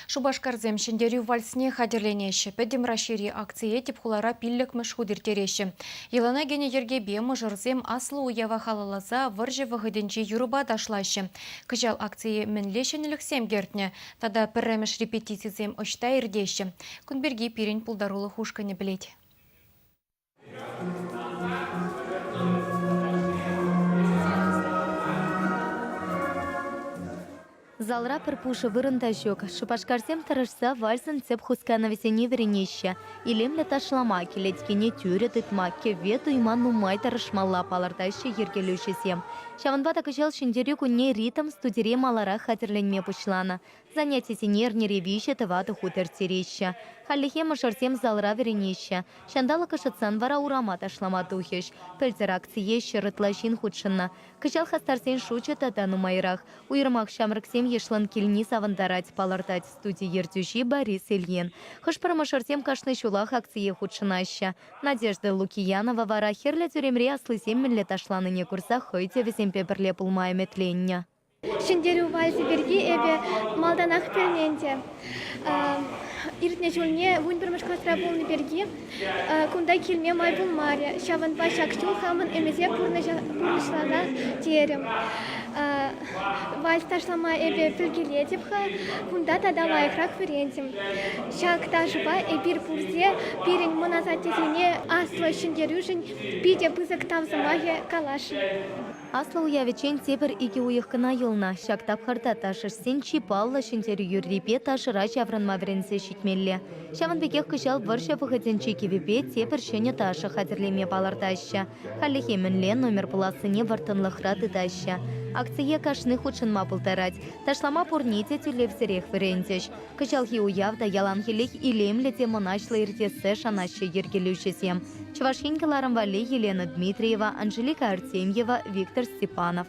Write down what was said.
Шупашкарсем Ҫӗнтерӳ вальсне хатӗрленеҫҫӗ. Пӗтӗм Раҫҫейри акцие тӗп хулара пиллӗкмӗш хут ирттереҫҫӗ. Йӑлана кӗнӗ йӗркепе мӑшӑрсем аслӑ уява халалласа вӑрҫӑ вӑхӑтӗнчи юрӑпа ташлаҫҫӗ. Кӑҫал акцие мӗнле ҫӗнӗлӗхсем кӗртнӗ тата пӗрремӗш репетицисем ӑҫта иртеҫҫӗ? Кун пирки пирӗн пултарулӑх ушкӑнӗ пӗлет. Залра пӗр пушӑ вырӑн та ҫук. Шупашкарсем тӑрӑшса вальсӑн тӗп хусканӑвӗсене вӗренеҫҫӗ. Илемлӗ ташлама, кӗлеткене тӳрӗ тытма, кӗвве туйма нумай тӑрӑшмалла, палӑртаҫҫӗ йӗркелӳҫӗсем. Ҫавӑнпа та кӑҫал Ҫӗнтерӳ кунне ритм студире маларах хатӗрленме пуҫланӑ. Занятисене эрнере виҫӗ-тӑватӑ хут ирттереҫҫӗ. Хальлӗхе мӑшӑрсем залра вӗренеҫҫӗ. Ҫанталӑк ӑшӑтсан вара урама ташлама тухӗҫ. Пӗлтӗр акцие 100 ытла ҫын хутшӑннӑ. Кӑҫал хастарсен шучӗ тата нумайрах. Уйрӑмах ҫамрӑксем йышлӑн килни савӑнтарать, палӑртать студи ертӳҫи Борис Ильин. Хӑш-пӗр мӑшӑрсем кашни ҫулах акцие хутшӑнаҫҫӗ. Надежда Лукиянова вара Хӗрлӗ тӳремре аслисем мӗнле ташланине курса хӑй те вӗсемпе пӗрле пулма ӗмӗтленнӗ. Ҫӗнтерӳ вальсӗ пирки эпӗ малтанах пӗлнӗ ӗнтӗ. Иртнӗ ҫулне вунпӗрмӗш класра пулнӑ пирки кунта килме май пулмарӗ. Ҫавӑнпа ҫак ҫул хамӑн ӗмӗте пурнӑҫласа терӗм. Вальс ташлама эпӗ пӗлкелетӗп-ха, кунта тата лайӑхрах вӗрентӗм. Ҫак ташӑпа эпир пурте пирӗн мӑн асаттесене Аслӑ Ҫӗнтерӳшӗн питӗ пысӑк тав сӑмахӗ каласшӑн. Аслӑ уявӗччен тепӗр икӗ уйӑх кӑна юлнӑ. Ҫак тапхӑрта ташӑҫсен чи паллӑ ҫӗнтерӳ юррипе ташӑра ҫаврӑнма вӗренсе ҫитмелле. Ҫавӑн пекех кӑҫал вӑрҫӑ вӑхӑтӗнчи кӗвӗпе тепӗр ҫӗнӗ ташӑ хатӗрлеме палӑртаҫҫӗ. Хальлӗхе мӗнле номер пулассине вӑрттӑнлӑхра тытаҫҫӗ. Акцие кашни хутшӑнма пултарать. Ташлама пурне те тӳлевсӗрех вӗрентӗҫ. Кӑҫалхи уяв та яланхиллех илемлӗ те мӑнаҫлӑ иртессе шанаҫҫӗ йӗркелӳҫӗсем. Чӑваш Ен кӑларӑм валли Елена Дмитриева, Анжелика Артемьева, Виктор Степанов.